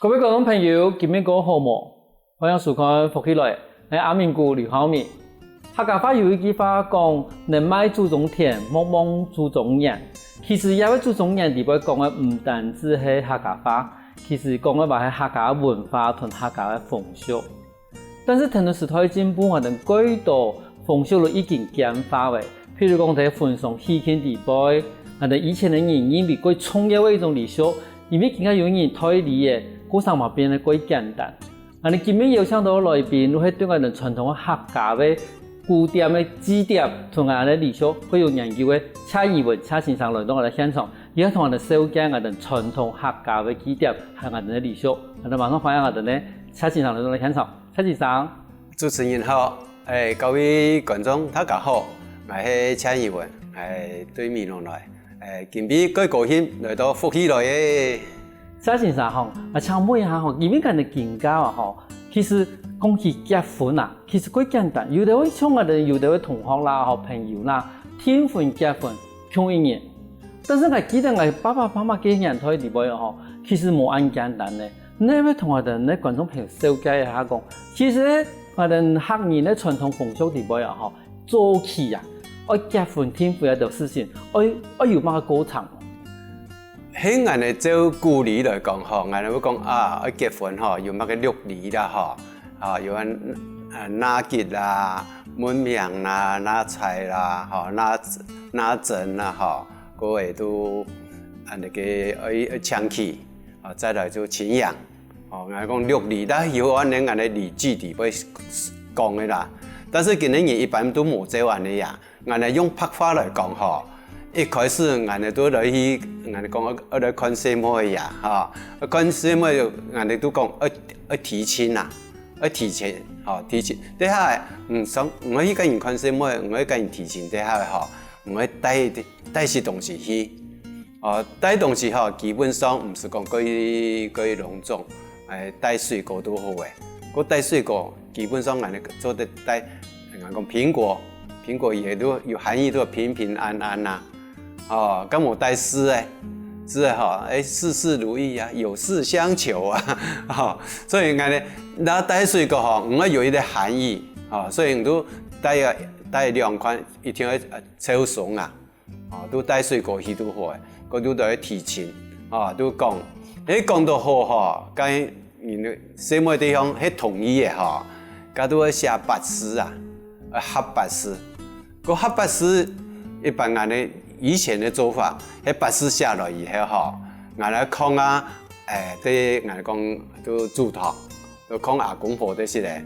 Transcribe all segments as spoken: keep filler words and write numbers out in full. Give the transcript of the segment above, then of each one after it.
各位觀眾朋友，今晡日過好無？歡迎收看《福氣來了》，𠊎阿明牯劉浩明。客家話有一句話講：「能賣祖宗田，莫忘祖宗年。」其實這个祖宗年裡背講个毋單止係客家話，其實講个嘛係客家文化同客家个風俗。 但是𢯭等時代進步，𠊎等蓋多風俗都已經簡化了。譬如講在婚喪喜慶裡背，𠊎等以前个人認為蓋重要个一種禮俗，因為今下有人代理了，故所嘛變得蓋簡單。𠊎等今晡日邀請到个來賓，都係對𠊎等傳統个客家个古典个祭典同𠊎等个禮俗蓋有研究个謝宜文謝先生來到𠊎等現場，佢愛同𠊎等紹介𠊎等傳統客家个祭典，還有𠊎等个禮俗。𠊎等馬上歡迎𠊎等个謝先生來到𠊎等現場。 謝先生。主持人好，欸，各位觀眾大家好，𠊎係謝宜文，欸，對美濃來，欸，今晡日蓋高興來到福氣來了。謝先生吼，啊，請問一下吼，因為𠊎等今下啊吼，其實講起結婚啊，其實蓋簡單，有兜會像𠊎等有兜个同學啦，吼，朋友啦，訂婚結婚共一日。但是𠊎記得𠊎爸爸媽媽該年代裡背啊吼，其實無恁簡單呢。 你愛同𠊎等个觀眾朋友紹介一下講，其實𠊎等客人个傳統風俗裡背啊吼，早期啊，愛結婚訂婚這兜事情，愛愛有麼个過程？係𠊎等照古禮來講吼，𠊎等會講啊，愛結婚吼，有麼个六禮啦吼，啊，有啊，啊，納吉啦、問名啦、納采啦，吼，納納徵啦吼，各位都啊那個愛愛請期。 啊，再來就親迎。哦，𠊎講六禮，但有恁呢𠊎个禮記裡背講个啦。但是今晡日一般都無照恁呢呀。𠊎呢用白話來講吼，一開始𠊎呢都來去，𠊎呢講愛來看細妹呀，哈，看細妹，𠊎呢都講愛愛提親啊，愛提親，吼，提親。等下，嗯，上，毋愛去跟人看細妹，毋愛跟人提親，等下吼，毋愛帶帶些東西去。 哦，帶東西吼，基本上毋使講過過隆重，欸，帶水果都好欸。過帶水果，基本上𠊎等做得帶，𠊎講蘋果，蘋果也都有含義，都平平安安吶。哦，敢無帶柿仔？柿仔吼，欸，事事如意啊，有事相求啊。哦，所以𠊎等若帶水果吼，毋愛有一個含義，哦，所以你都帶個帶兩款，一定愛，呃，湊雙啊。 哦，都帶水果去都好欸，該都都愛提親，哦，都講，欸，講到好吼，該人細妹對象係同意个吼，該都愛寫八字啊，愛合八字。該合八字，一般𠊎等以前个做法，係八字寫落以後吼，𠊎等看啊，欸，對𠊎等講都祖堂， 就看阿公婆得識咧。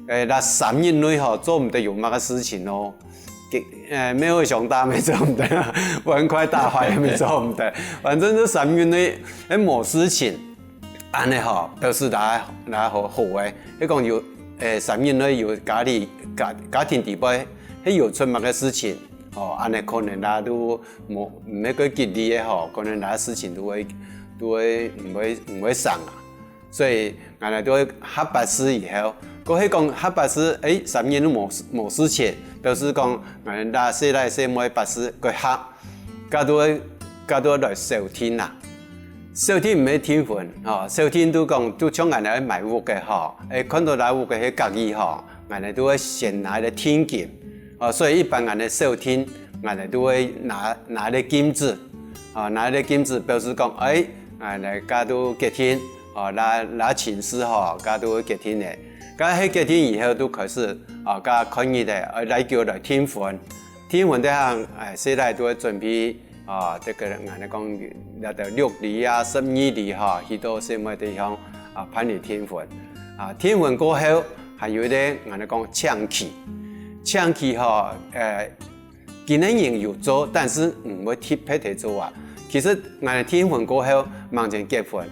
欸，該三日內吼，做毋得有麼个事情哦。給，欸，廟會上打乜做毋得，碗筷打壞乜做毋得。反正這三日內，欸，無事情，恁呢吼，表示大家大家好好欸。係講有，欸，三日內有家裡家家庭裡背，係有出麼个事情，哦，恁呢可能大家都無毋係過吉利个吼，可能大家事情都會都會毋會毋會成啊。 所以𠊎等都會合八字以後，過係講合八字，欸，三日都無無事情，表示講𠊎等細倈細妹八字過合，該都會該都會來紹定啊。紹定毋係訂婚，吼，紹定都講就像𠊎等愛買屋个吼，欸，看到哪屋个係合意吼，𠊎等都會先拿个定金，哦，所以一般𠊎等紹定，𠊎等都會拿拿个金子，哦，拿个金子表示講，欸，𠊎等該都決定， 哦，拿拿親事吼，該都決定个。該係決定以後都開始，哦，該看日仔，愛來叫來訂婚。訂婚這下，欸，細倈都會準備，哦，這個𠊎等講，這個六禮啊、十二禮吼，去到細妹對象，啊，辦理訂婚。啊，訂婚過後，還有一個𠊎等講請期。請期吼，欸， 今个人有做，但是毋會特別去做啊。其實𠊎等訂婚過後，望前結婚，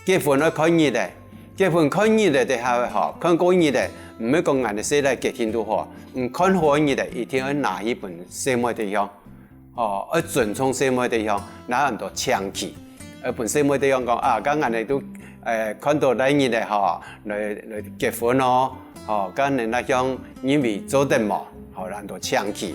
結婚愛看日仔，結婚看日仔這下吼，看過日仔，毋係講𠊎等細倈決定都好，毋看好日仔，一定愛拿去分細妹對象，哦，愛尊重細妹對象，拿恁多請期。 呃，分細妹對象講啊，該𠊎等都，呃，看到哪日仔吼，來來結婚哦，吼，該你若想認為做得無？吼，恁多請期。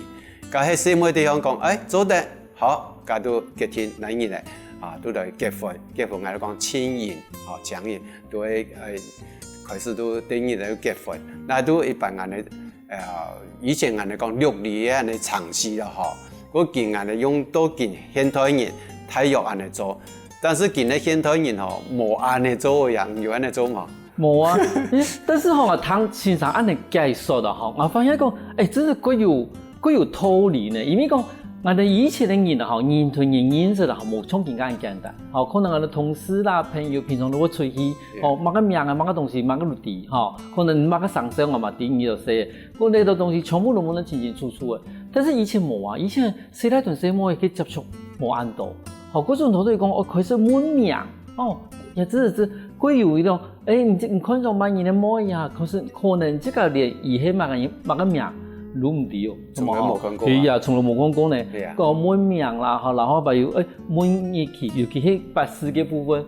該係細妹對象講，欸，做得，好，該都決定哪日仔。啊，都來結婚，結婚𠊎講親人，吼，親人都會，呃，開始都等於來結婚。該都一般人个，呃，以前人个講六禮个恁樣程序了吼，不過今人个用到今現代人大約恁樣做，但是今个現代人吼，無恁樣做呀，有恁樣做無？無啊，但是吼，𠊎聽先生恁樣解說啊吼，𠊎發現講，欸，真係蓋有蓋有道理呢。因為講，𠊎兜以前个人啊吼，人同人認識啊吼，無像今下恁簡單。吼，可能𠊎兜同事啦、朋友平常都會出去，吼，麼个名啊、麼个東西、麼个路地，吼，可能麼个生肖啊嘛，知你就識。可能這兜東西全部都問得清清楚楚个。但是以前無啊，以前細倈同細妹去接觸無恁多。吼，故所頭先講，哦，開始問名，哦，也真係係會有一種，欸，你這你看上麼人个妹啊，可是可能這個連佢係麼个人、麼个名都毋知哦，從來無看過啊。係啊，從來無看過呢。係啊。講問名啦，吼，然後還有，欸，問日期，尤其係八字个部分。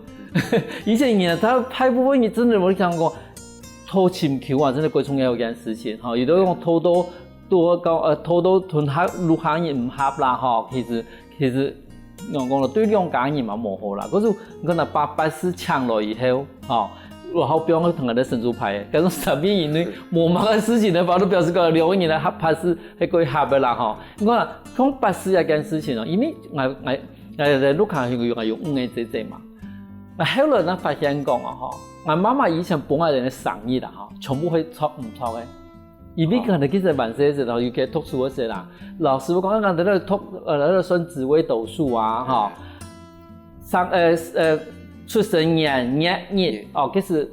以前人啊，佢大部分人真係無聽過，討親眷啊，真係蓋重要一件事情，吼，有兜講討到，到到，呃，討到同下屋下人毋合啦，吼，其實 其實，仰講咯，對兩家人嘛無好啦。可是你看啊，八八字請來以後，吼，然後放同𠊎兜神主牌，假如身邊人呢，無麼个事情个話，都表示講兩個人个合八字係蓋合个啦，吼。你看啊，講八字這件事情哦，因為𠊎𠊎𠊎在屋下有有有五個姐姐嘛，𠊎後來正發現講啊，吼，𠊎媽媽以前分𠊎兜个生日啊，吼，全部會著毋著个。 因為可能其實還細个時候，尤其讀書个時候啦，老師會講，啊，該個讀，呃，該個算紫微斗數啊，吼。生，呃，呃，出生年月日，哦，其實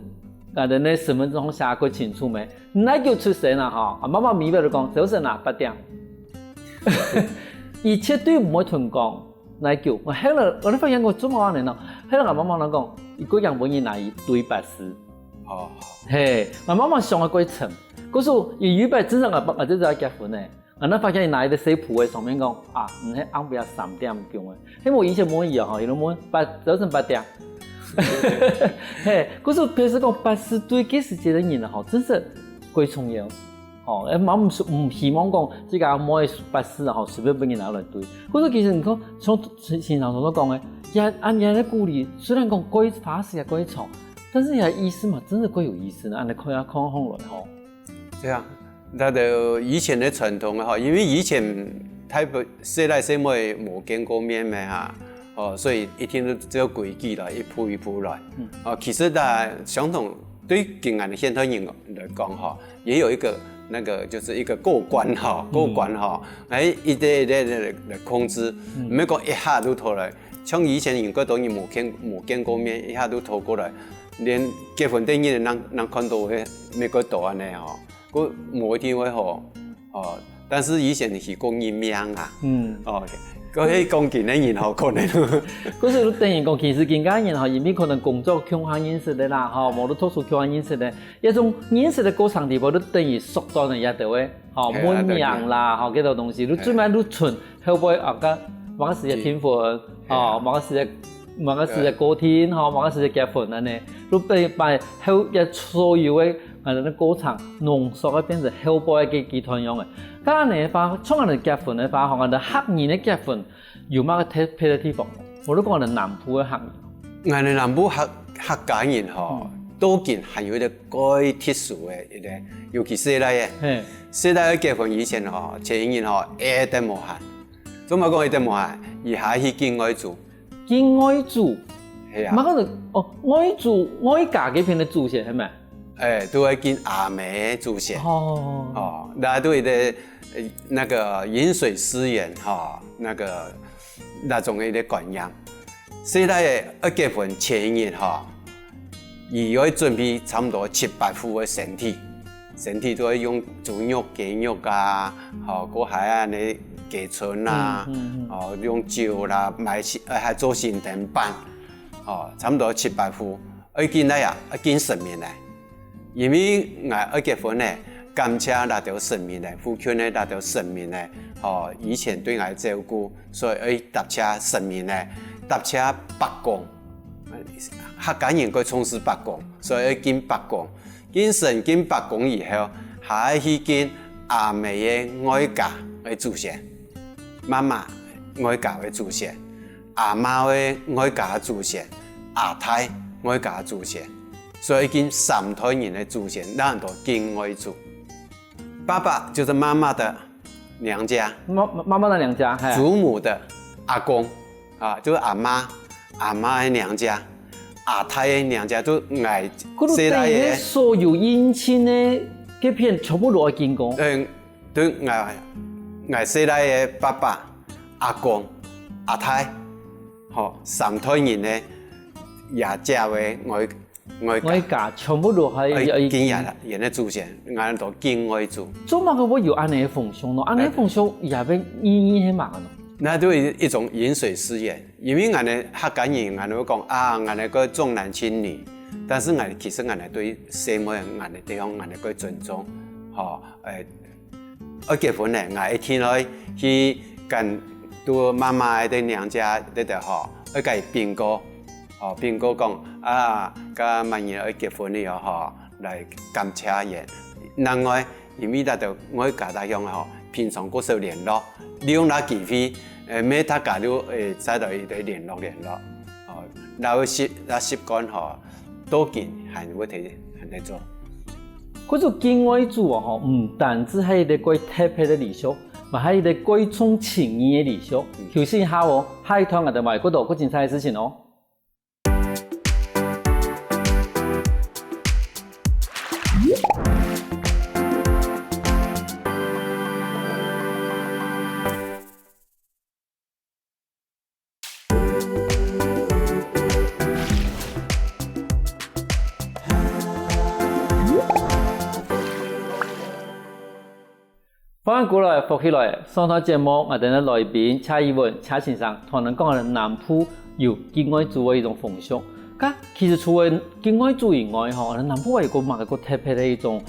𠊎兜个身份證上寫蓋清楚咩？哪久出生啊，吼，啊，媽媽每擺都講，朝晨啊，八點。佢絕對毋會同講哪久。𠊎後來，𠊎就發現𠊎做麼个恁樣呢？後來𠊎媽媽就講，佢過兩分鐘拿佢對八字。哦。嘿，𠊎媽媽想个過程。 故所，有一擺真正𠊎爸，𠊎姐姐結婚呢，𠊎正發現佢拿一個細簿仔上面講，啊，你係暗晡夜三點鐘个，係無以前無一樣吼，佢都問八，朝晨八點。嘿，故所表示講八字對該時節个人啊吼，真係蓋重要。吼，欸，嘛毋，毋希望講自家妹个八字啊吼，隨便分人拿來對。故所其實你看，像先生所講个，也，恁樣个鼓勵，雖然講過一，八字也過一長，但是也意思嘛，真係蓋有意思呢，恁樣看下看下來吼。 對啊，佢兜以前个傳統个吼，因為以前大部分細倈細妹無見過面个哈，哦，所以一定都照規矩來，一步一步來。嗯。哦，其實啊，相同對今下个現代人來講吼，也有一個那個就是一個過關吼，嗯。過關吼，欸，一個一個來，來控制，嗯。毋係講一下就討來。像以前人蓋多人無見，無見過面，一下就討過來，連結婚當日正，正看到个，乜蓋多恁樣吼。 故無一定會好，哦，但是以前係講認命啊。嗯。哦，該係講今个人吼，可能。故所就等於講，其實今个人吼，因為可能工作共下認識个啦，吼，無就讀書共下認識个，這種認識个過程裡背，就等於縮短了這兜个，吼，嘿啊，問名啦，吼，這兜東西，就最尾就賰 後背啊，該麼个時節訂婚，嘿啊。哦，麼个時節，麼个時節過身，吼，麼个時節結婚恁樣，就分，分後一所有个，啊，該過程濃縮个變成後背个幾段樣个。該恁樣个話，像恁樣結婚个話，吼，𠊎兜客人个結婚有麼个特別个地方無？𠊎就講𠊎兜南部个客人。𠊎兜南部客，客家人吼，嗯。到今還有一個蓋特殊个一個，尤其細倈个。嘿。細倈个結婚以前吼，前一日吼，一定無閒。 做麼个講一定無閒？佢還去見外祖。見外祖？係啊。麼个，哦，外祖，外家該片个祖先係無？欸，都會見阿姆个祖先。哦。哦，該都一個，呃，那個飲水思源哈，那個，那種个一個觀念。細倈个愛結婚前一日哈，佢愛準備差不多七八副个身體。 身體都愛用豬肉、雞肉啊，吼，過還恁樣雞春啊，嗯，嗯，嗯。吼，用酒啦，買新，呃，還做新燈板，吼，差不多七八副。愛緊來啊，愛緊神明來。因為𠊎愛結婚呢，感謝該兜神明來，附近个該兜神明來，吼，以前對𠊎照顧，所以愛答謝神明來，答謝伯公。客家人蓋重視伯公，所以愛敬伯公。 敬神敬伯公以後，還愛去敬阿姆个外家个祖先，媽媽外家个祖先。阿嬤个外家祖先，阿太外家祖先，所以已經三代人个祖先，恁多敬外祖。爸爸就是媽媽的娘家，媽媽媽的娘家，嘿。祖母的阿公啊，就是阿嬤，阿嬤个娘家，阿太个娘家，就𠊎，可是等於所有姻親个該片全部都愛經過。嗯，對，𠊎，𠊎細倈个爸爸、阿公、阿太，吼，三代人个爺姐个外外家，外家全部都還愛敬人个祖先，𠊎都敬外祖。做麼个會有恁樣个風俗呢？恁樣个風俗也會意義係麼个呢？那就一一種飲水思源，因為𠊎个客家人，𠊎會講啊，𠊎个重男輕女，但是𠊎其實𠊎對細妹，𠊎對方，𠊎个尊重，吼，誒， 愛結婚呢，𠊎一定愛去跟到媽媽个娘家該兜吼，愛該禀告，吼，禀告講啊，該麼人愛結婚了吼，來感謝人。另外，因為該兜外家大鄉吼，平常較少聯絡，利用該機會，誒，每大家都誒，再來一個聯絡聯絡，吼，老習老習慣吼，到今還會提還在做。 故所敬外祖哦，吼，毋單止係一個蓋特別个禮俗，嘛係一個蓋重情義个禮俗。休息一下哦，下一段𠊎兜還有更多更精彩个事情哦。 歡迎過來，福氣來！上段節目，𠊎兜个來賓謝怡文謝先生，同𠊎兜講南部有敬外祖个一種風俗。該其實除了敬外祖以外，吼，南部還有個麼个較特別个一種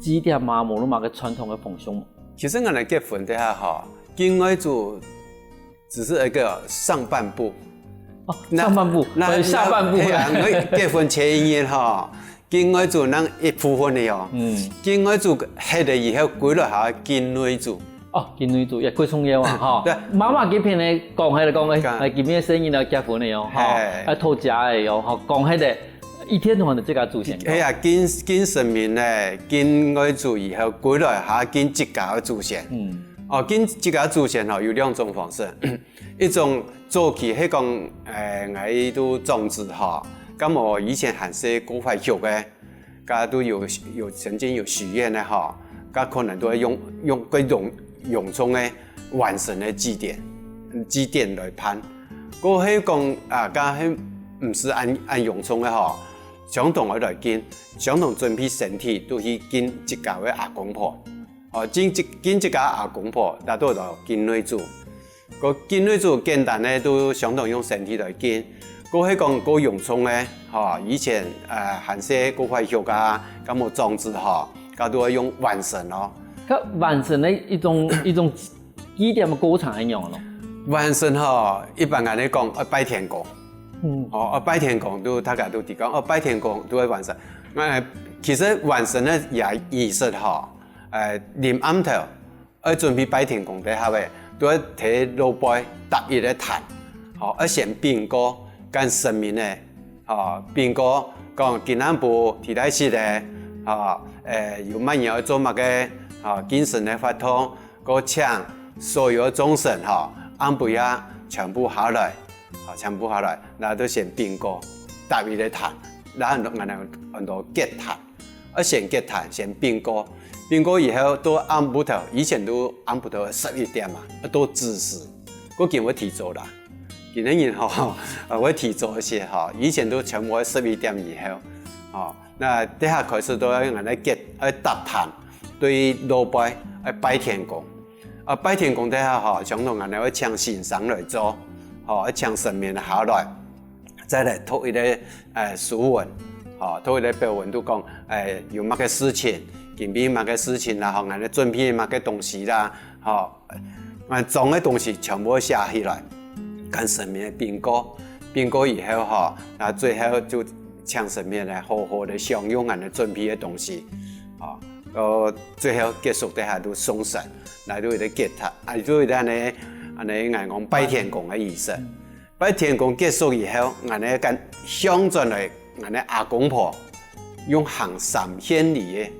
祭典嘛，無論麼个傳統个風俗無？其實𠊎兜結婚底下吼，敬外祖 只是一個上半部。哦，那上半部，那還有下半部。那，係啊，𠊎結婚前一日吼，敬外祖正一部分个哦。嗯。敬外祖歇了以後，歸來還愛敬內祖。哦，敬內祖也蓋重要啊，吼。對。媽媽這片呢，講起來講，講。哎，今日生日呢，結婚了喲，吼，嘿。愛討食个喲，吼，講起來，一定同𠊎兜自家祖先講。係啊，敬，敬神明呢，敬外祖以後，歸來還敬自家个祖先。嗯。哦，敬自家祖先吼，有兩種方式。 一種早期係講，誒，𠊎兜長子吼，該無以前還細較懷舊个，該都有，有曾經有許願个吼，該可能都會用，用該用，用重个完成个祭典，祭典來辦。過係講啊，該係毋使恁，恁用重个吼，相同愛來敬，相同準備身體都去敬自家个阿公婆。哦，敬自，敬自家阿公婆，那都來敬內祖。 該敬內祖簡單个都相當用身體來敬。該係講較用重个，吼，以前，呃，還細較懷舊啊，該無長子吼，該都愛用完成咯。該完成个一種，一種祭典个過程係仰般咯？完成吼，一般人講愛拜天公。嗯。吼，愛拜天公都大家都知講，哦，拜天公都愛完成。那其實完成个也儀式吼，呃，臨暗頭 愛準備拜天公底下个，都愛在路背搭一個壇，吼，愛先禀告，跟神明个，吼，禀告講今暗晡天大吉个，吼，誒，有麼人愛做麼个，吼，敬神个活動，過請所有个眾神，吼，暗晡夜全部下來，吼，全部下來，那都先禀告，搭一個壇，那安到，安到結壇。 愛先結壇，先禀告。禀告以後，到暗晡頭，以前都暗晡頭十一點嘛，愛到子時，過今會提早啦。今个人吼，呃，會提早一些吼，以前都全部愛十一點以後，吼，那這下開始都愛𠊎兜結，愛搭壇，對路背，愛拜天公。啊，拜天公這下吼，相同𠊎兜愛請先生來做，吼，愛請神明下來。 再來讀一個，呃，書文，吼，讀一個表文，就講，誒，有麼个事情，今晡麼个事情啦，吼，𠊎兜準備麼个東西啦，吼，𠊎裝个東西全部寫起來，跟神明禀告，禀告以後，吼，那最後就請神明來好好个享用𠊎兜準備个東西，吼，呃，最後結束底下就送神，來就一個結塔，啊，就一個恁呢，恁呢，𠊎講拜天公个儀式。拜天公結束以後，𠊎等該向轉來，𠊎等阿公婆用行三獻禮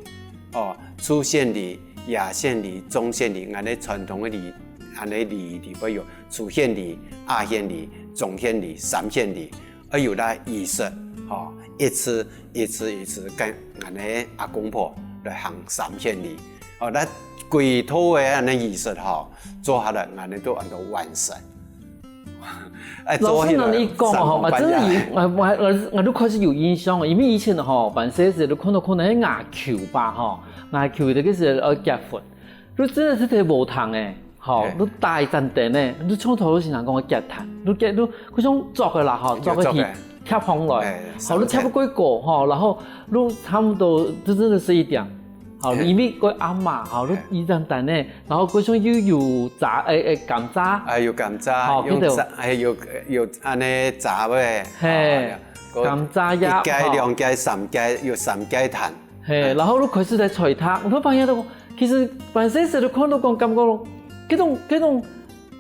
个，哦，祖先禮、爺先禮、眾先禮，𠊎等傳統个禮，恁呢禮儀裡背有祖先禮、阿先禮、眾先禮、三獻禮，愛有該儀式，吼，一次一次一次跟𠊎等阿公婆來行三獻禮，哦，該歸套个恁呢儀式吼，做下來，𠊎等都安到完成。哎，老師，你講吼，𠊎真的有，𠊎𠊎𠊎都開始有印象了，因為以前吼，還細時都看到可能係𠊎舅爸吼，𠊎舅佢个時愛結婚，就真的係在無糖誒，吼，都打一盞燈誒，都從頭到尾想講結壇，都結都，佢想著个啦吼，著个去貼上來，吼，都貼過過吼，然後都差不多就真的係一點。 好，因為佢阿嫲，好，佢一盞燈呢，然後佢上又有炸，誒誒，甘蔗，啊，有甘蔗，好，有炸，還有有恁呢炸个，嘿，甘蔗呀，一個、兩個、三個，有三個壇，嘿，然後佢開始在菜攤，𠊎發現到，其實本身時都看到講，感覺咯，這種這種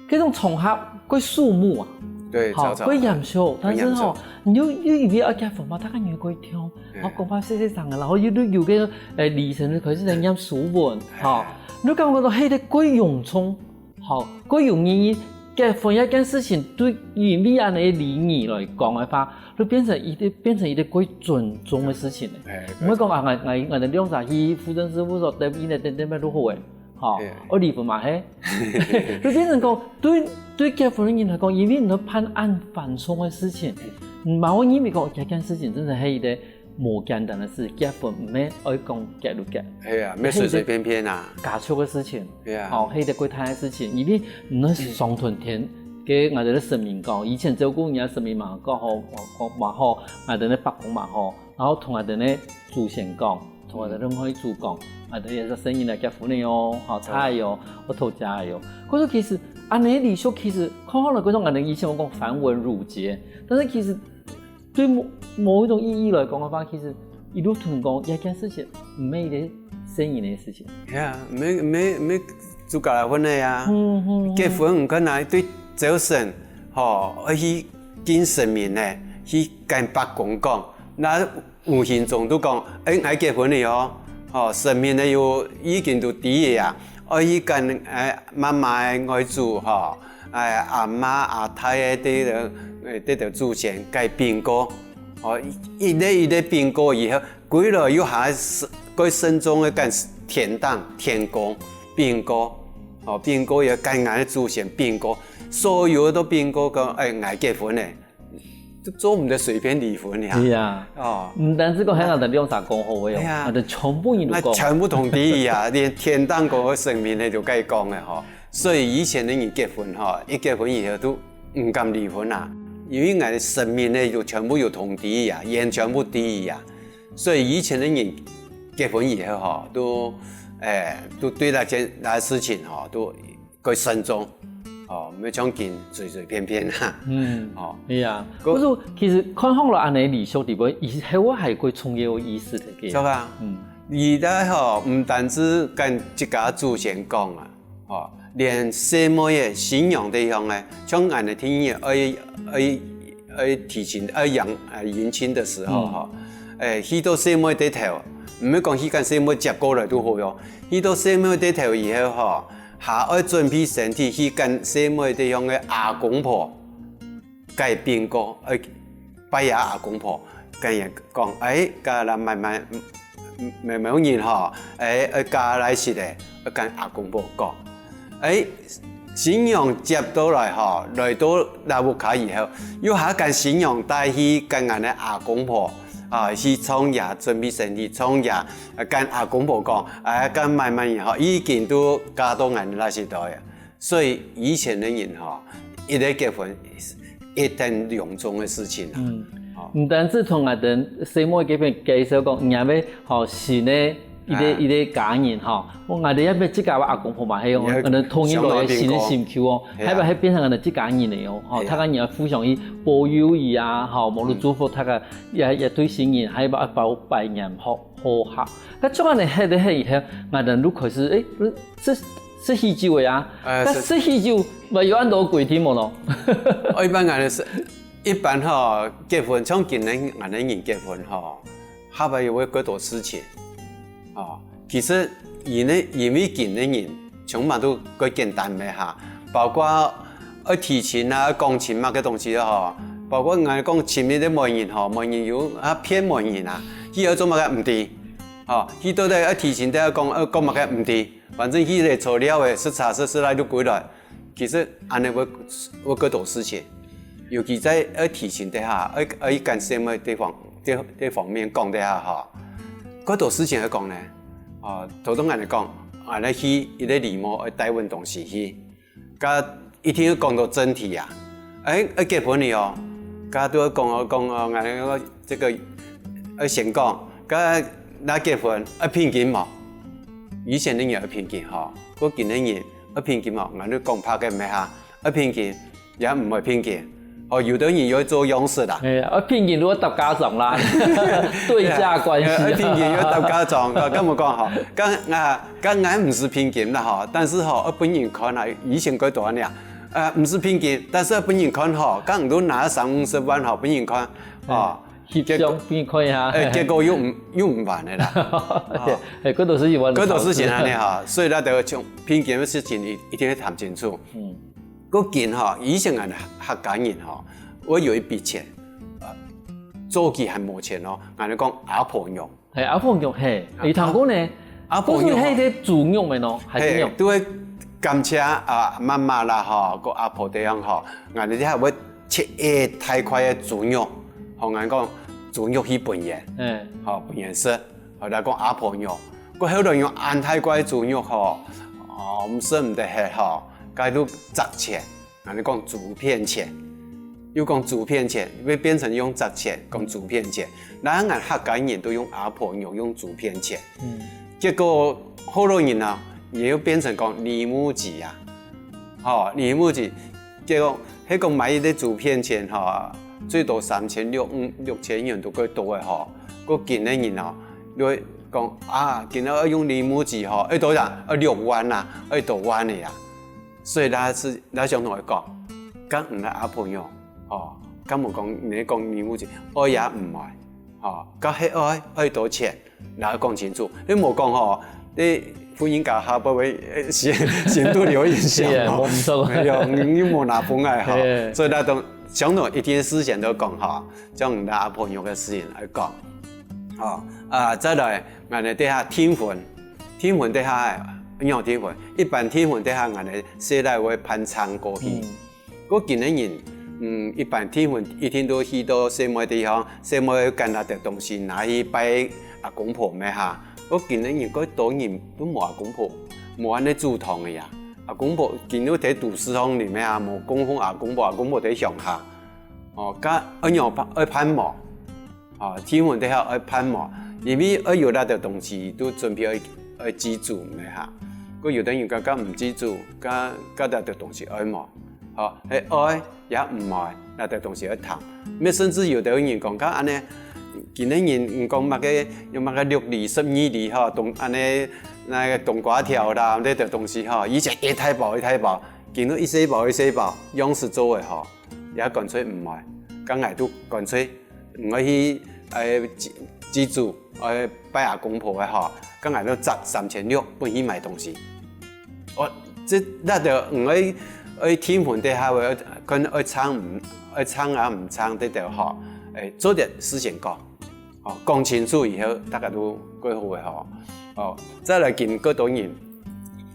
這種場合，過肅穆啊，對，好，過嚴肅，但是吼，你又又以為愛結婚嘛，大家又過跳。 好，講話細細聲个，然後又又有个誒禮神開始在念書文，吼，你感覺到係个過隆重，吼，過有意義。結婚這件事情對於恁呢个禮儀來講个話，就變成一個變成一個過尊重个事情了。毋會講啊，𠊎𠊎𠊎兩儕去戶政事務所等一等等等都好誒，吼，愛離婚嘛係，就變成講對對結婚个人來講，因為你愛辦恁繁重个事情，嘛會認為講這件事情真的係一個 無簡單个事，結婚毋係愛講結就結。係啊，毋係隨隨便便啊。家族个事情，係啊，吼，係一個過大个事情，因為毋係上天个，𠊎兜个神明講，以前照顧人家神明嘛講好，講嘛好，𠊎兜个伯公嘛好，然後同𠊎兜个祖先講，同𠊎兜个外祖講，𠊎兜也係新人來結婚个哦，好，差个哦，愛討嫁个哦。可是其實恁呢禮俗其實看好來，可能𠊎兜以前有講繁文縟節，但是其實 對某某一種意義來講个話，其實一路同講這件事情毋係一個細人个事情。係啊，毋係毋係毋係自家來分个啊。結婚毋可能對朝晨，吼，愛去見神明呢，去跟伯公講，該無形中都講，誒，𠊎結婚了哦，吼，神明呢又已經都知个啊，愛去跟誒媽媽个外祖吼， 哎，阿媽阿太个這兜，這兜祖先該禀告，哦，一一個一個禀告以後，歸來又還係過慎重个跟天頂天公禀告，哦，禀告也跟𠊎个祖先禀告，所有都禀告講，哎，𠊎結婚了，都做毋得隨便離婚呀。係啊，哦，毋單止講係𠊎兜兩儕講好个哦，𠊎兜全部人都講，全部同意啊，連天頂个神明个都該講个吼。 所以以前个人結婚吼，一結婚以後都毋敢離婚啊，因為𠊎个神明呢就全部有通知啊，也全部知啊，所以以前个人結婚以後吼，都誒都對該件該事情吼都過慎重，哦，毋會像今隨隨便便啊，嗯，哦，係啊，可是其實看好了恁呢禮俗裡背，以後還過重要个意思个，著啊，嗯，而且吼，毋單止跟自家祖先講啊。 吼，連細妹仔、新娘這樣仔，像𠊎兜第二日愛愛愛提親、愛迎啊迎親个時候吼，誒，去到細妹這頭，毋係講去跟細妹接過來就好喲，去到細妹這頭以後吼，還愛準備身體去跟細妹這樣个阿公婆 該禀告，愛拜爺阿公婆，跟佢講，哎，該啦慢慢，某某人吼，哎，愛嫁來時咧，愛跟阿公婆講，哎，新娘接到來吼，來到來屋下以後，又還跟新娘帶去跟𠊎个阿公婆啊去唱呀，準備身體唱呀，跟阿公婆講，哎，該慢慢人吼，已經都嫁到𠊎个那時代啊。 所以以前个人吼，一個結婚一件隆重个事情啊。嗯，毋單止同𠊎兜細妹該片介紹講，你也愛吼新个一個一個家人吼，𠊎兜也愛自家个阿公婆嘛，還有𠊎兜同人來个新个心臼哦，還愛變成𠊎兜自家人了哦，吼，大家人愛互相去保佑佢啊，吼，無論祝福大家也也對新人，還愛包拜年好好客。該做恁呢，係个係以後，𠊎兜就開始，誒，這食喜酒个啊。呃，該食喜酒，毋有恁多規定無咯？一般𠊎等係，一般吼，結婚，像今年𠊎等人結婚吼，下擺又會過多事情。哦，其實因為，因為今年人，像嘛都較簡單个哈，包括愛提親啊，講親麼个東西吼，包括𠊎講親密个媒人吼，媒人有啊騙媒人啊，佢愛做麼个毋知，吼，佢到底愛提親，到底講，愛講麼个毋知。 反正去个材料个，食茶食食來就歸來。其實恁呢會，會過多事情，尤其在愛提親底下，愛，愛揀細妹个地方，這，這方面講底下吼，過多事情愛講呢。哦，頭先恁呢講，恁呢去一個禮貌愛帶穩東西去，該一定愛講到正題啊。哎，愛結婚了哦，該都愛講哦，講哦，恁呢這個愛先講，該若結婚愛聘金無？ 以前个人愛聘金吼，過今个人愛聘金哦，𠊎就講白个咩哈，愛聘金也毋愛聘金。哦，有个人又愛做樣式啦。哎，愛聘金就愛搭嫁妝啦，對價關係啊。呃，愛聘金又愛搭嫁妝，呃，該麼講吼，該，啊，該𠊎毋使聘金啦吼，但是吼，愛分人看啊，以前過多恁樣啊，呃，毋使聘金，但是愛分人看吼，該你都拿三五十萬吼，分人看，哦，翕相分人看一下。哎，結果又毋，又毋還个啦。哦。哎，過多事情還。過多事情恁呢哈，所以該就像聘金个事情，一，一定愛談清楚。嗯。過緊哈，以前𠊎等客家人哈，會有一筆錢，呃，早期還無錢哦，𠊎等講阿婆肉。嘿，阿婆肉，嘿，啊，有聽過呢。阿婆肉哈。不是那個豬肉的喏，還是肉？嘿，都會感謝啊，媽媽啦哈，過阿婆這樣哈，𠊎等這下會切一大塊个豬肉，吼，𠊎等講豬肉去分人，嗯。吼，分人食。 後來講阿婆肉，過後來用恁大塊豬肉吼，哦，毋捨毋得忒吼，該都值錢，𠊎等講豬片錢，又講豬片錢，會變成用值錢，講豬片錢。該𠊎客家人都用阿婆肉，用豬片錢。嗯。結果後來人啊，也又變成講李木吉啊，吼，李木吉，結果 係講買一個豬片錢吼，最多三千六、五、六千元都過多个吼。過緊个人吼，就會講啊，今日愛用李木吉吼，愛多少？愛六萬啊，愛多萬个啊。所以該係，該想同佢講，該毋係阿婆肉吼，該無講你講李木吉，愛也毋愛吼，該係愛，愛多錢。 來講清楚，你無講吼，你婦人家下背會，呃，心，心肚裡有印象吼。係啊，無毋著。哎喲，你，你無拿分𠊎吼，係。所以該種，相同一件事情都講吼，像𠊎阿婆肉个事情來講。吼，啊，再來，𠊎等這下訂婚，訂婚這下，仰訂婚？一般訂婚這下，𠊎等細倈會辦餐過去。嗯。 過今个人，嗯，一般訂婚一定都去到細妹地方，細妹揀哪兜東西拿去拜阿公婆咩哈。過今个人過多人都無阿公婆，無恁呢主動个呀。阿公婆今都在都市項裡面啊，無供奉阿公婆，阿公婆在鄉下。哦，該愛仰辦，愛辦無？ 哦，訂婚這下愛辦無？因為愛有哪兜東西都準備愛，愛祭祖个哈。過有个人講，該毋祭祖，該，該哪兜東西愛無？吼，係愛也毋愛，哪兜東西愛談。乜甚至有个人講，該恁呢，今个人毋講麼个，用麼个六禮、十二禮吼，冬，恁呢，該个冬瓜條啦，這兜東西吼，以前一大包一大包，今都一細包一細包，樣式做个吼，也乾脆毋愛，該𠊎都乾脆 毋愛去，呃，祭，祭祖，呃，拜阿公婆个吼，該𠊎就擲三千六分去買東西。哦，這，該兜毋愛，愛訂婚這下个，看愛撐毋，愛撐啊毋撐這兜吼，誒，做得事先講，哦，講清楚以後，大家都過好个吼。哦，再來今過多人，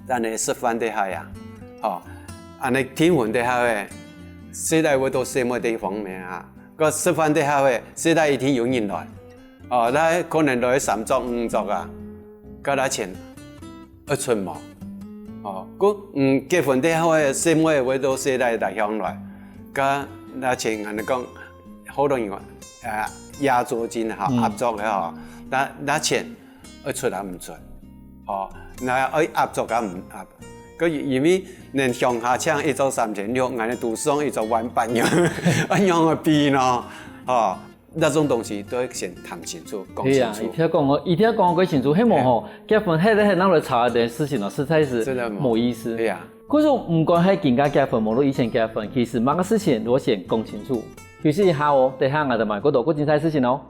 咱个食飯這下呀，吼，恁呢訂婚這下个，細倈會到細妹地方咩啊？ 該食飯這下个，細倈一定有人來。哦，該可能來三桌五桌啊，該兜錢愛出無？哦，該，嗯，結婚這下个細妹會到細倈來鄉來，該兜錢恁呢講，好多人講，啊，壓桌金哈，嗯。壓桌个吼，該，該錢 愛出也毋出，吼，該愛壓桌也毋壓。該因為連鄉下請一桌三千六，𠊎等都市項一桌萬八樣，仰會比呢？吼，這種東西都愛先談清楚，講清楚。對啊，一定愛講，一定愛講較清楚，係無吼，結婚係係拿來吵這件事情哦，實在是真的無。無意思。對啊。可是毋管係今下結婚，無論以前結婚，其實麼个事情都愛先講清楚。休息一下哦，等下𠊎兜還有較多較精彩个事情哦。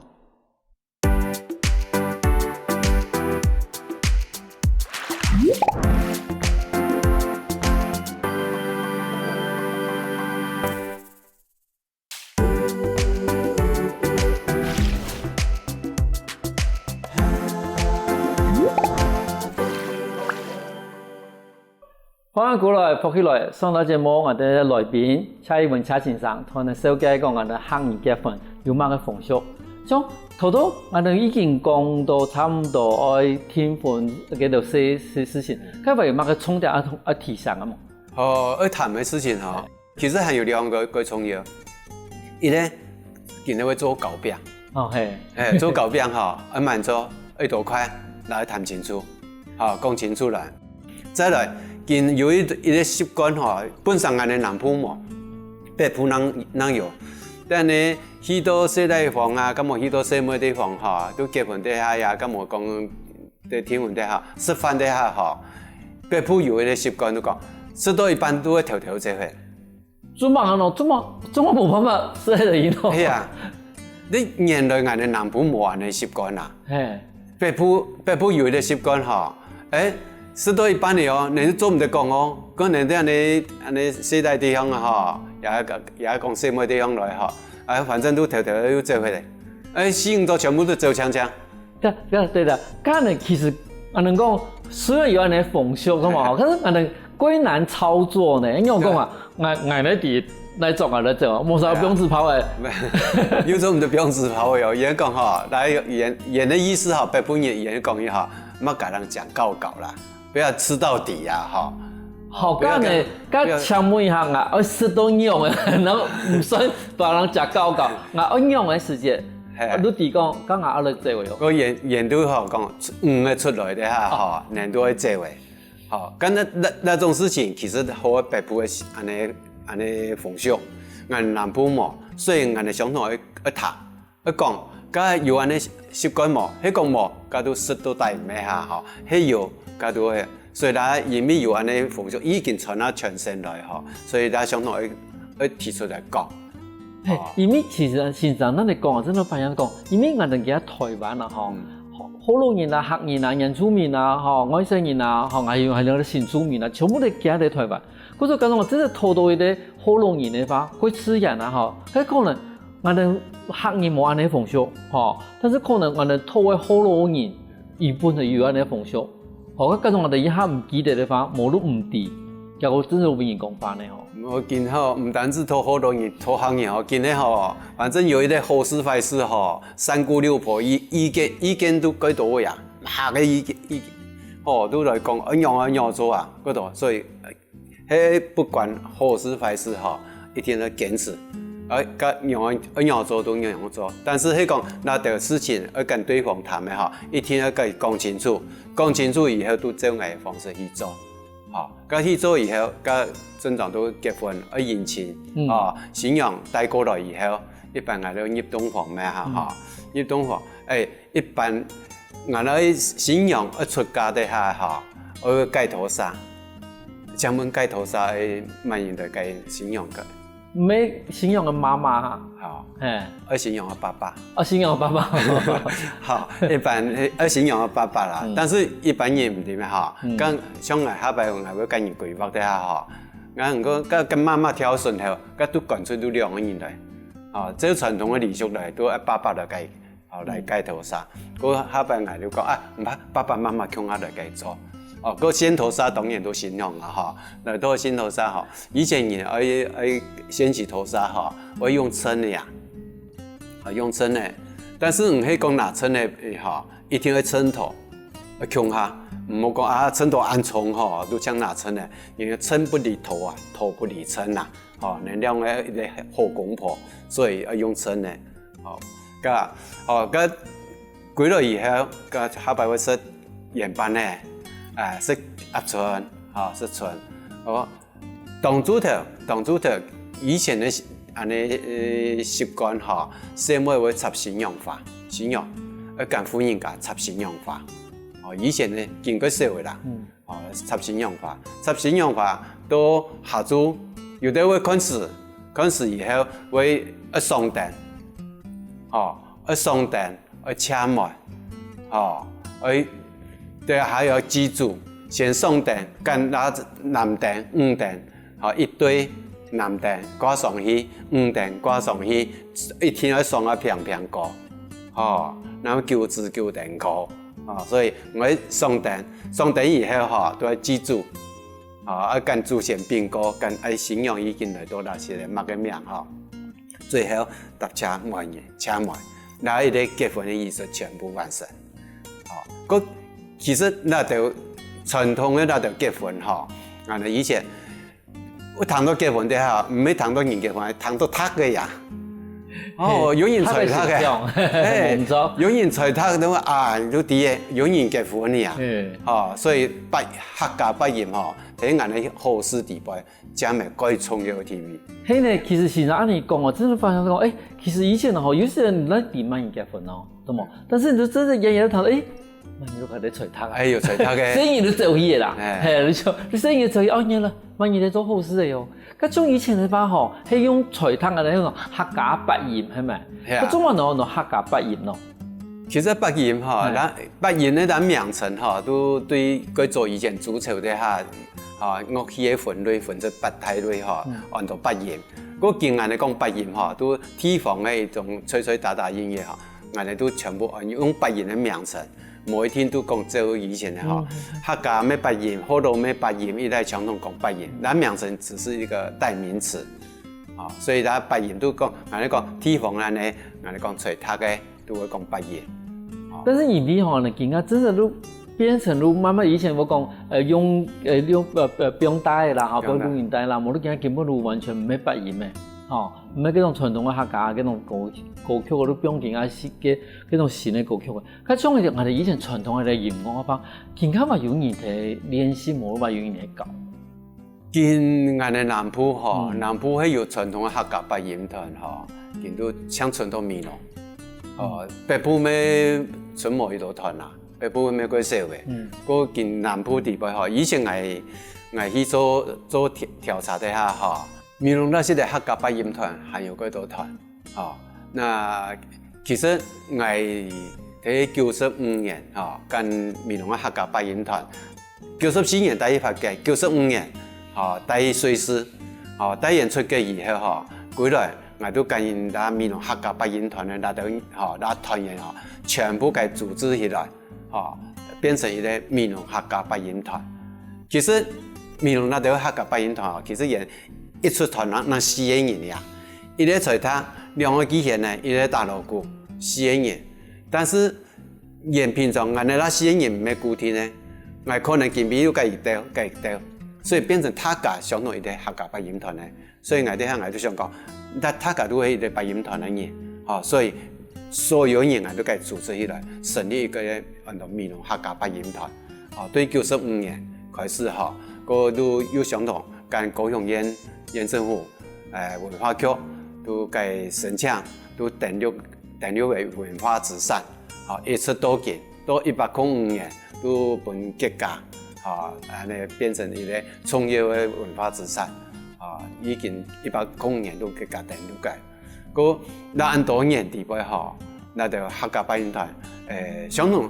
歡迎過來，福氣來！上到節目，𠊎兜个來賓，謝一文謝先生，同𠊎兜紹介講𠊎兜客人結婚有麼个風俗。像頭頭𠊎兜已經講到差毋多愛訂婚該兜事事事情，該還有麼个重點愛愛提醒个無？哦，愛談个事情吼，其實還有兩個最重要，一呢，今日會做糕餅。 哦，係。係，做糕餅吼，愛慢做，愛多快，來談清楚，吼，講清楚來。再來，今有一一個習慣吼，本身𠊎兜南部無，北部正正有。但呢，去到細倈房啊，該無去到細妹地方吼，都結婚底下呀，該無講在訂婚底下，食飯底下吼，北部有一個習慣就講，食到一半都會偷偷走忒。 做麼个呢？做麼做麼無辦法食得落去呢？係啊，你原來𠊎兜南部無恁樣習慣啊。係。北部北部有一個習慣吼，欸，食到一半了哦，你做毋得講哦，可能在恁樣恁樣細倈地方啊吼，也也講細妹地方來吼，欸，反正都偷偷又走忒了，欸，四五桌全部都走淨淨。 對對對對，該呢其實𠊎兜講，雖然有恁樣風俗，係無？可是𠊎兜較難操作呢。因為𠊎講啊，𠊎𠊎來在來做啊，來做啊，無啥放紙炮欸。有種毋得放紙炮欸哦，也講吼，來原原个意思吼，北部人也講一下，莫佮人講搞搞啦，不要吃到底啊，吼。好，該呢，該請問一下啊，愛食到仰仔，然後毋算 別人食搞搞，𠊎愛仰仔時節，係。你知講，該𠊎愛來做哦。該原原都吼講，魚仔出來个吼，人都愛做欸。吼，該該該該種事情，其實好北部个恁樣恁樣風俗，𠊎南部無，所以𠊎兜相同愛愛談，愛講，該有恁樣習慣無？係講無，該都食到底尾下吼，係有，該都會。 所以啦，因為有恁樣風俗已經傳到傳承來吼，所以啦，相同愛愛提出來講。係，因為其實先生，𠊎兜講啊，真个發現講，因為𠊎兜這下臺灣啊吼，學老人啊、客人啊、原住民啊、吼外省人啊、吼還有還有新住民啊，全部都這下在臺灣。故所講，這下討著一個學老人个話，較自然啊吼，該可能𠊎兜客人無恁樣風俗吼，但是可能𠊎兜討个學老人 佢本身有恁樣个風俗。吼，該假使𠊎兜一下毋記得个話，無就毋知，結果真係有分人講話呢吼。無緊吼，毋單止討學老人，討客人吼，今日吼，反正有一個好事壞事吼，三姑六婆意意見意見都蓋多呀，麼个意見意見，吼，都來講，愛仰愛仰做啊，蓋多，所以 係不管好事壞事吼，一定愛堅持，愛該仰愛仰做都仰做。但是係講，該兜事情愛跟對方談个吼，一定愛跟佢講清楚，講清楚以後都照𠊎个方式去做。吼，該去做以後，該正常都結婚愛迎親，嗯。吼，新娘帶過來以後，一般𠊎兜入洞房个哈，嗯。吼，入洞房，欸， 一般，𠊎兜新娘愛出嫁个下吼，愛髻頭紗。請問髻頭紗愛麼人來髻新娘个？毋係新娘个媽媽哈。吼，係。愛新娘个爸爸。哦，新娘个爸爸。吼，一般愛新娘个爸爸啦，嗯。但是一般人毋知咩吼，嗯。該像𠊎下擺𠊎會跟人規劃个下吼，𠊎毋過該跟媽媽挑順後，該都趕出都兩個人來。吼，照傳統个禮俗來，都愛爸爸來髻 吼，來髻頭紗。該下擺𠊎就講，啊，毋怕，爸爸媽媽共下來髻做。哦，該先頭紗當然都新娘啊，吼，來到先頭紗吼，以前人愛愛先洗頭紗吼，愛用撐个呀，啊，用撐个。但是毋係講拿撐个吼，一定愛撐頭，愛共下，毋好講啊，撐頭恁重吼，都像拿撐个，因為撐不離頭啊，頭不離撐啊。 吼，恁樣个一個好公婆，所以愛用撐个。吼，該，吼，該歸來以後，該下擺會食圓粄仔，啊，食鴨春，吼，食春。哦，當初頭，當初頭，以前个恁呢呃習慣吼，細妹會插新娘花，新娘，愛跟婦人家插新娘花。哦，以前呢，經過少个啦，哦，插新娘花，插新娘花到下晝，有兜會看時，看時以後會愛上燈，哦，愛上燈，愛請媒，哦，愛，對，還要祭祖，先上燈，跟那男燈、女燈， 吼，一對男燈掛上去，女燈掛上去，一定愛上到平平高，吼，然後九支九燈高，吼，所以𠊎上燈，上燈以後吼，都愛祭祖，吼，愛跟祖先禀告，跟愛新娘已經來到這些个麼个名吼，最後搭車媒人，車媒，然後一個結婚个儀式全部完成。吼，該其實那兜傳統个那兜結婚吼，啊，以前 𠊎聽到結婚个哈，毋係聽到人結婚，聽到䌈个呀。哦，有人娶䌈个，哎，有人娶䌈个啊，就知个，有人結婚个呀。哦，所以八，客家八音吼，在𠊎等个好事底背，佔个蓋重要个地位。嘿呢，其實先生恁樣講哦，真係發現講，哎，其實以前吼，有些人你知麼人結婚哦，對無？但是你就真的遠遠地聽到，哎， 麼人都還在娶䌈啊。哎，有娶䌈个。細人都走去个啦，哎，你就，你細人走去，哦，原來麼人在做好事个喲。該像以前个話吼，係用娶䌈啊，該種客家八音，係無？係啊。該做麼个用客家八音呢？其實八音吼，嗯，該八音个名稱吼，都對較早以前周朝个哈，啊，樂器个分類分做八大類吼，安到八音。該今𠊎等講八音吼，都地方个一種吹吹打打音樂吼，𠊎等都全部安用八音个名稱。 無一定都講照以前个吼，客家乜八音，學老乜八音，一代傳統講八音，該名稱只是一個代名詞。啊，所以該八音都講，𠊎等講地方恁呢，𠊎等講吹笛个，都會講八音。但是因為吼，你今下真的都變成都慢慢以前𠊎講，呃，用，呃，用，呃，呃，放帶啦，吼，放帶。放錄音帶啦，無你今下根本都完全毋係八音个，吼，毋係該種傳統个客家，該種歌，歌曲都放今下新个，該種新个歌曲个。 該像𠊎等以前傳統个音樂啊，今下嘛有人在練習，無嘛有人在教。今𠊎等南部吼，南部係有傳統个客家八音團吼，今都像傳統美濃。哦，北部乜賰無一多團啦，北部乜較少个。嗯。不過今南部地方吼，以前𠊎，𠊎去做，做調，調查个下吼，美濃該時个客家八音團還有幾多團。 哦，該其實𠊎在九十五年，吼，跟美濃个客家八音團，九十四年帶去法國，九十五年，吼，帶去瑞士，吼，帶演出个以後，吼，歸來𠊎都跟人家美濃客家八音團个該兜，吼，該團員，吼，全部个組織起來。 吼，變成一個美濃客家八音團。其實美濃該兜客家八音團吼，其實佢一出團正，正四個人呀，一個吹笛，兩個機弦呢，一個打鑼鼓，四個人。但是佢平常𠊎等該四個人毋係固定个，𠊎可能今晡日又該一兜，該一兜，所以變成大家相同一個客家八音團呢。 所以𠊎這下𠊎就想講，大，大家都係一個八音團个人，吼，所以所有人𠊎都該組織起來，成立一個安到美濃客家八音團。吼，對九十五年開始吼，該都有相同跟高雄縣縣政府，誒，文化局都該申請，都登錄，登錄為文化資產。 吼，一直到今，到一百空五年都分國家，吼，恁呢變成一個重要个文化資產，吼，已經一百空五年都國家登錄个。故該恁多年底背吼，該兜客家八音團，誒，相同，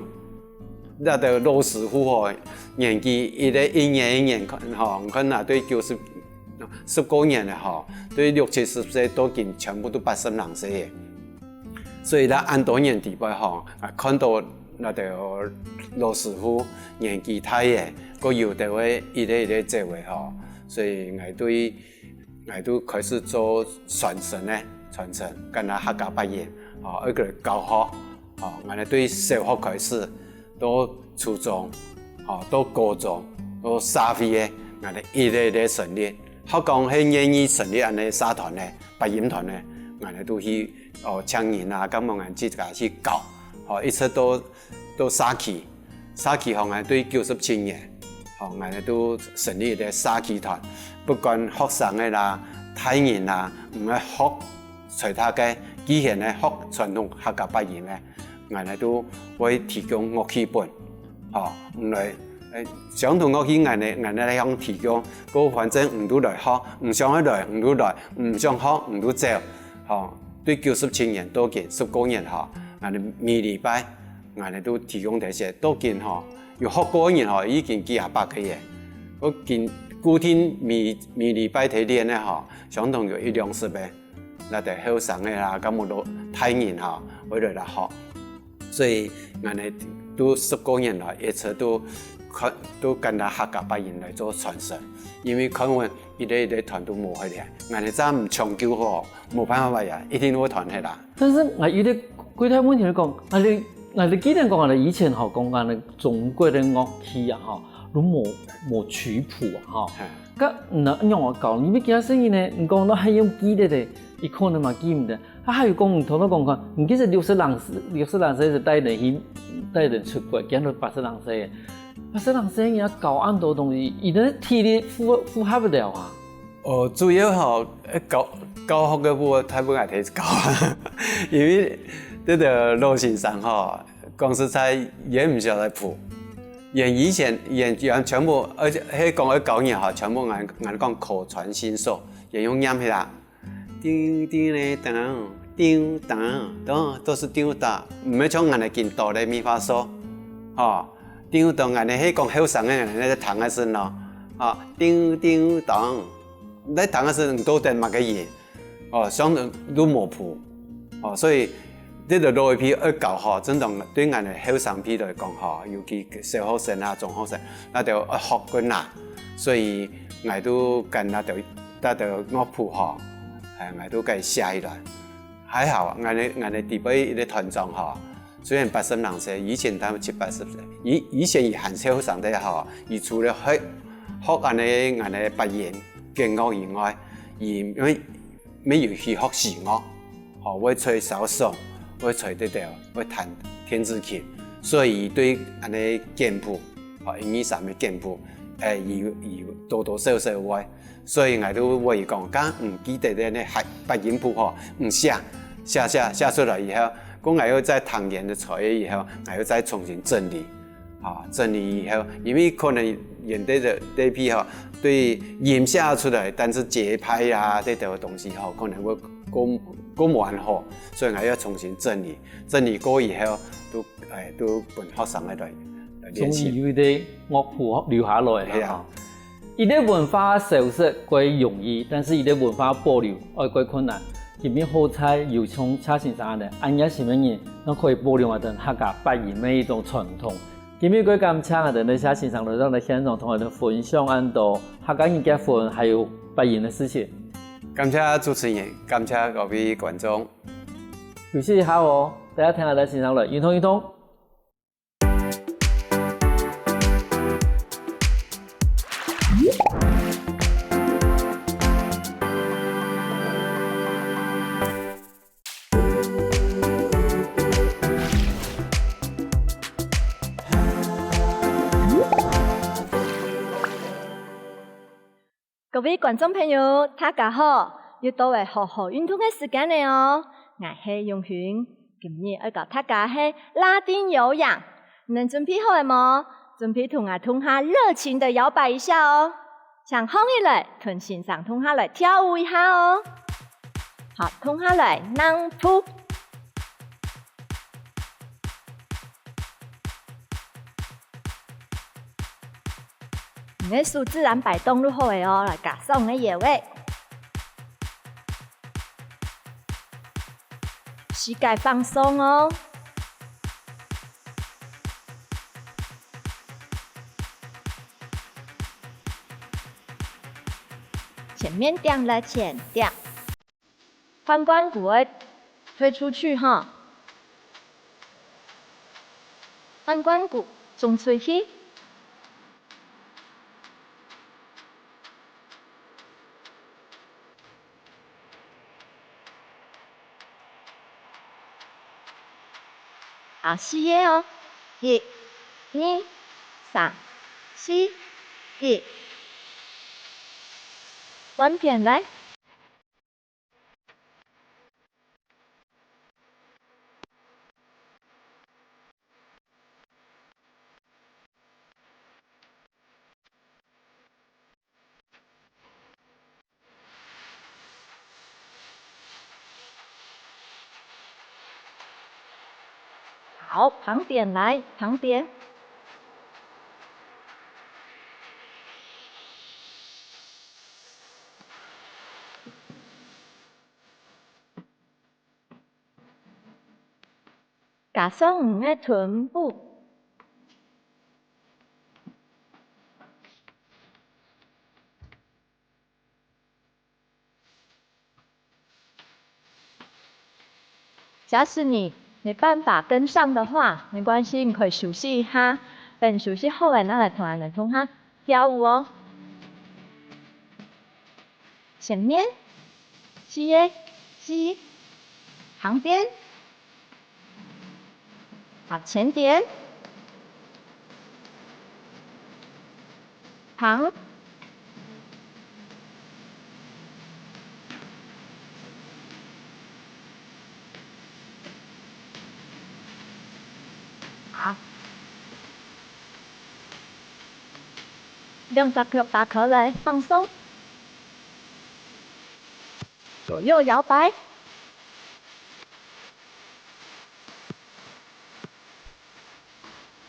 該兜老師傅吼，年紀一個一年一年看吼，看啊，對九十，十過年个吼，對六七十歲到今全部都八十零歲个。 所以在恁多年底背吼，啊，看到該兜老師傅年紀大个，過有兜个一個一個走个吼，所以𠊎對，𠊎都開始做傳承呢，傳承，跟該客家八音，吼，一個教學，吼，𠊎對小學開始，到初中，吼，到高中，到社會个，𠊎一個一個成立。學校係願意成立恁呢社團呢，八音團呢，𠊎都去 哦，請人啊，摎𠊎自家去教，吼，一直到，到社區，社區吼，𠊎對九十七年，吼，𠊎都成立一個社區團，不管學生个啦，大人啊，毋愛學其他个，既然呢學傳統客家八音呢，𠊎呢都會提供樂器分，吼，毋來，呃，相同樂器𠊎呢，𠊎呢來向提供，故反正你都來學，你想愛來你都來，你想學你都走，吼，對九十七年到今十過年吼，𠊎呢每禮拜，𠊎呢都提供這些，到今吼，有學過个人吼，已經幾下百个人，我今固定每每禮拜在練个吼，相同有一兩十个。 那兜後生个啦，敢無老大人吼，會來來學。所以𠊎呢，都十過年來，一直都看，都跟到客家八音來做傳承，因為看阮一代一代傳都無忒了，𠊎呢再毋搶救吼，無辦法呀，一定會斷忒啦。但是𠊎有一個最大問題來講，𠊎哩𠊎哩既然講𠊎哩以前吼，講𠊎哩中國个樂器啊吼，都無無曲譜啊吼。該你仰會教？你愛幾多歲人呢？你講到還用記得个， 佢可能嘛記毋得。啊還有講，頭頭講看，你其實六十零歲，六十零歲係帶等去，帶等出國，今都八十零歲，八十零歲人家教恁多東西，佢等體力負負荷不了啊。哦，主要吼，教教學个部分，大部分還係教，因為這个老先生吼，講實在，也毋曉得譜。也以前也也全部，而且係講愛教人吼，全部𠊎𠊎講口傳心授，也用唸个啦。 叮叮咧噹，叮噹，都都是叮噹，毋係像𠊎等緊哆來咪發嗦，吼，叮噹𠊎等係講後生个人在彈个時咯，吼，叮叮噹，在彈个時毋知等麼个音，哦，想都無譜，哦，所以這个老一輩愛教吼，真正對𠊎等後生輩來講吼，尤其小學生啊、中學生，那就愛學个難，所以𠊎都跟那就 該兜樂譜吼，哎，𠊎都該寫起來。還好，𠊎等𠊎等底背一個團長吼，雖然八十零歲，以前佢七八十歲，以以前佢還後生个吼，佢除了學學恁呢恁呢八音、弦樂以外，佢乜乜有去學西樂，吼，會吹小songs，會吹這兜，會彈電子琴，所以佢對恁呢簡譜，吼，一二三个簡譜，哎，佢佢多多少少會。 所以𠊎都會講，該毋記得个呢，八音譜吼，毋寫，寫寫寫出來以後，故𠊎又再彈完个吹以後，𠊎又再重新整理，啊，整理以後，因為可能原底个這批吼，對音寫出來，但是節拍啊，這兜東西吼，可能會過過無恁好，所以𠊎又重新整理，整理過以後，都哎都分學生个來來練習。終於有一個樂譜留下來了。係啊。 一個文化消失較容易，但是一個文化保留愛較困難。今晡日好在有像謝先生恁呢恁熱心个人，正可以保留𠊎等客家八音个一種傳統。今晡日較感謝𠊎等个謝先生來到𠊎等現場同𠊎等分享恁多客家人結婚還有八音个事情。感謝主持人，感謝各位觀眾。休息一下哦，大家聽𠊎等先生來，運動運動。 各位觀眾朋友，大家好！又到了好好運動个時間了哦！𠊎係永興，今日愛教大家个拉丁有氧。你等準備好了無？準備同𠊎共下熱情的搖擺一下哦！請䟘起來，同先生共下來跳舞一下哦！好，共下來，躘步！ 你个手自然擺動就好了哦，來加上你个腰仔。膝蓋放鬆哦。前面點來前點。 髖關節愛推出去哈。髖關節衝出去。好，四個哦。一、二、三、四、一。換片來。好，旁邊來，旁邊。 加上你个臀部。假使你沒辦法跟上的話，沒關係，你可以休息一下，等你休息好了，再來同𠊎兜共下跳舞哦。 前面，四个，四，旁邊，往前點，旁， 好。兩隻腳打開來，放鬆。左右搖擺。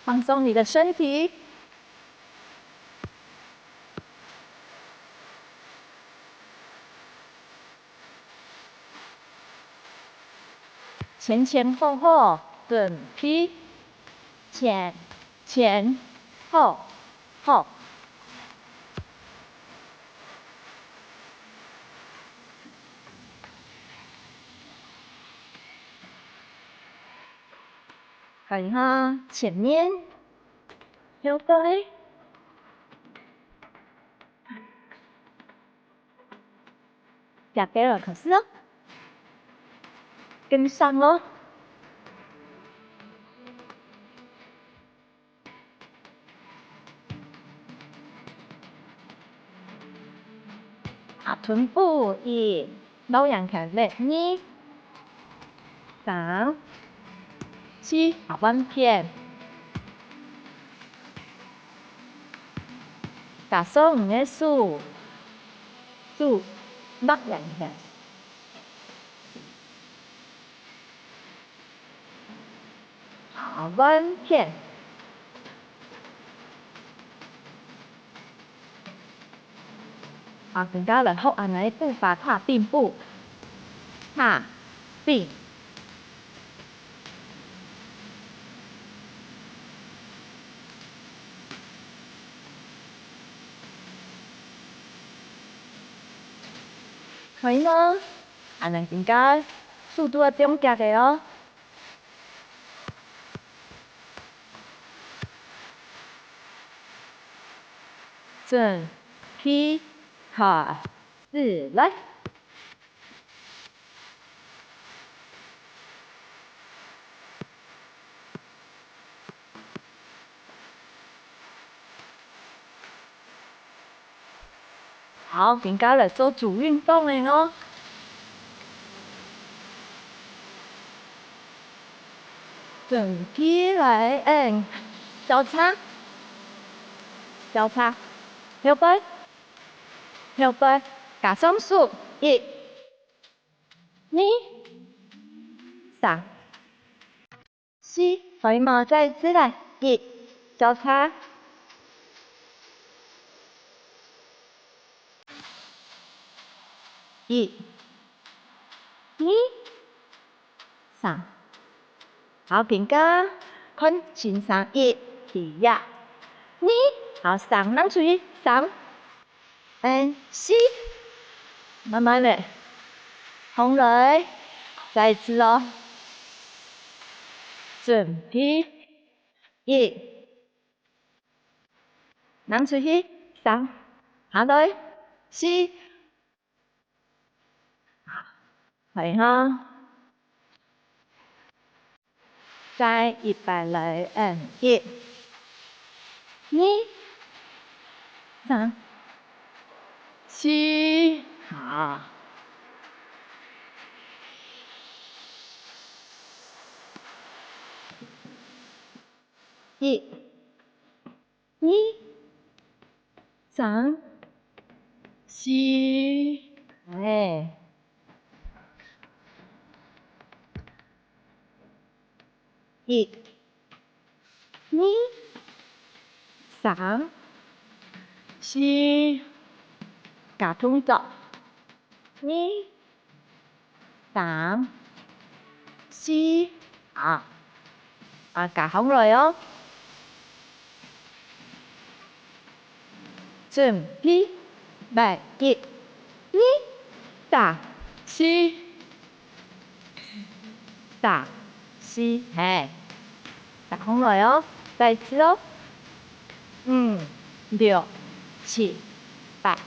放鬆你的身體。 前前後後，準備，前，前，後，後。看一下前面，後背。 加倍了，可是哦，跟上哦。啊，臀部一，摎圓圈來，二， 三，四，下半片。加上你个手，手，落圓圈。下半片。 啊，大家來學恁樣步伐踏並步，踏並。可以呢，恁樣應該速度會變遽个哦。 準備，開始，來！好，今下來做足運動个哦。準備來，嗯，交叉，交叉，後背，後背，加上手，一、二、三。 四，可以嗎？再一次來，一，交叉。一、二、三。好，今下看先生，一，起呀。二，好，三，挷出去，三。 嗯，四，慢慢仔，䟘來，再一次哦。準備，一，挷出去，三，下來，四，好，可以哈。 再一擺來，嗯，一、二、三、四，好。一、 二、三、四，欸。一、二、三、四，加動作。二、三、四，啊，啊，加上來哦。 準備，來，一、二、三、四，三、四，嘿，加上來哦，再一次哦，五、六、七、八。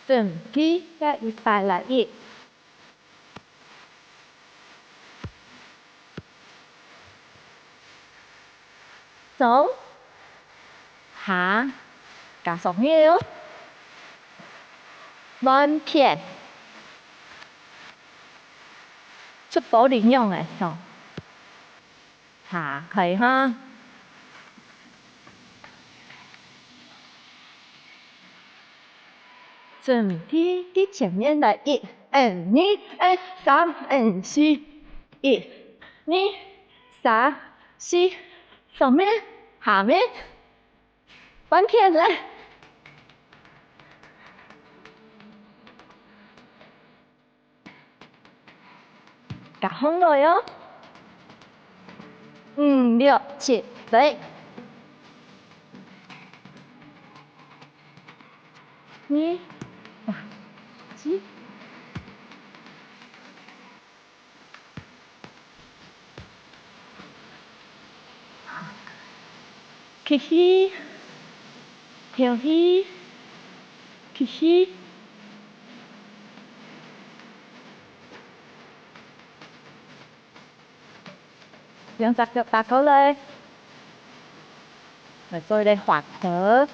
準備，再一擺來，一、上、下，加上去哦。換片，出玻璃樣个，吼。 下，可以哈。準備，對前面來，一、二、二、三、二、四，一、二、三、四，上面、下面，換片來。 加上來哦。五、六、七、八。二、三、四。 吸氣，敨氣，吸氣。兩隻腳打過來，來做一個緩和。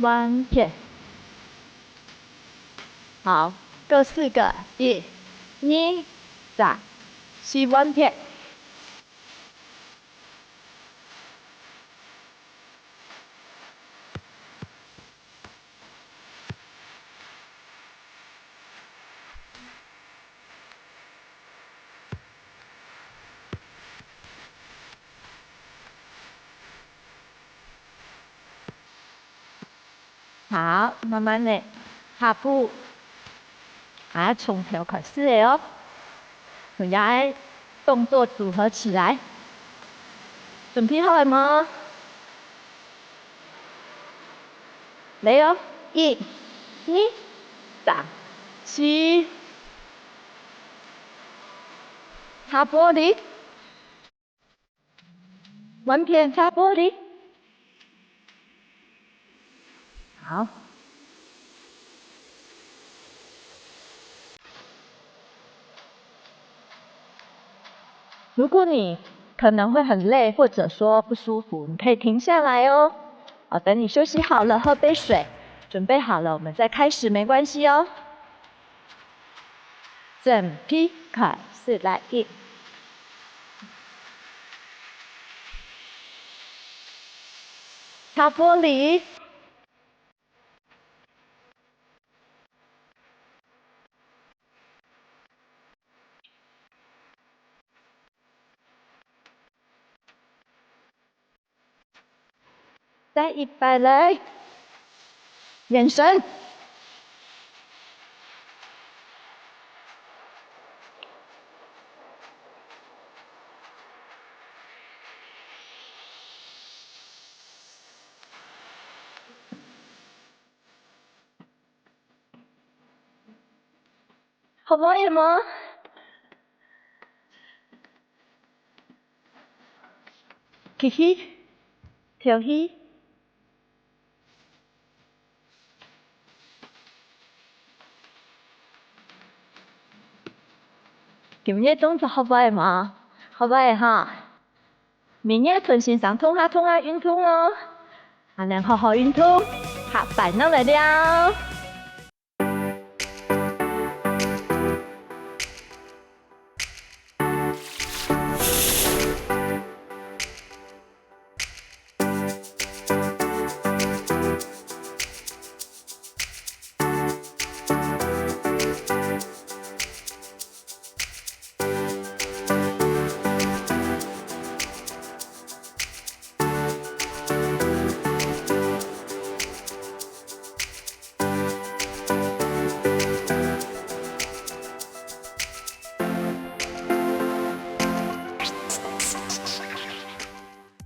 換片。 好，各四個，一、二、三、四，換片。好，慢慢仔，下步，啊，從頭開始个哦。同樣个動作組合起來。準備好了無？來哦，一、二、三、四。下玻璃。 換片下玻璃。好。如果你可能會很累，或者說不舒服，你可以停下來哦。好，等你休息好了，喝杯水，準備好了，我們再開始，沒關係哦。 準備，開始，來，一。擦玻璃。 再一擺來，眼神。 好無？有無？吸氣，敨氣。今日動作好無？好無哈？ 明日同先生共下共下運動哦。恁樣好好運動，下擺正來尞。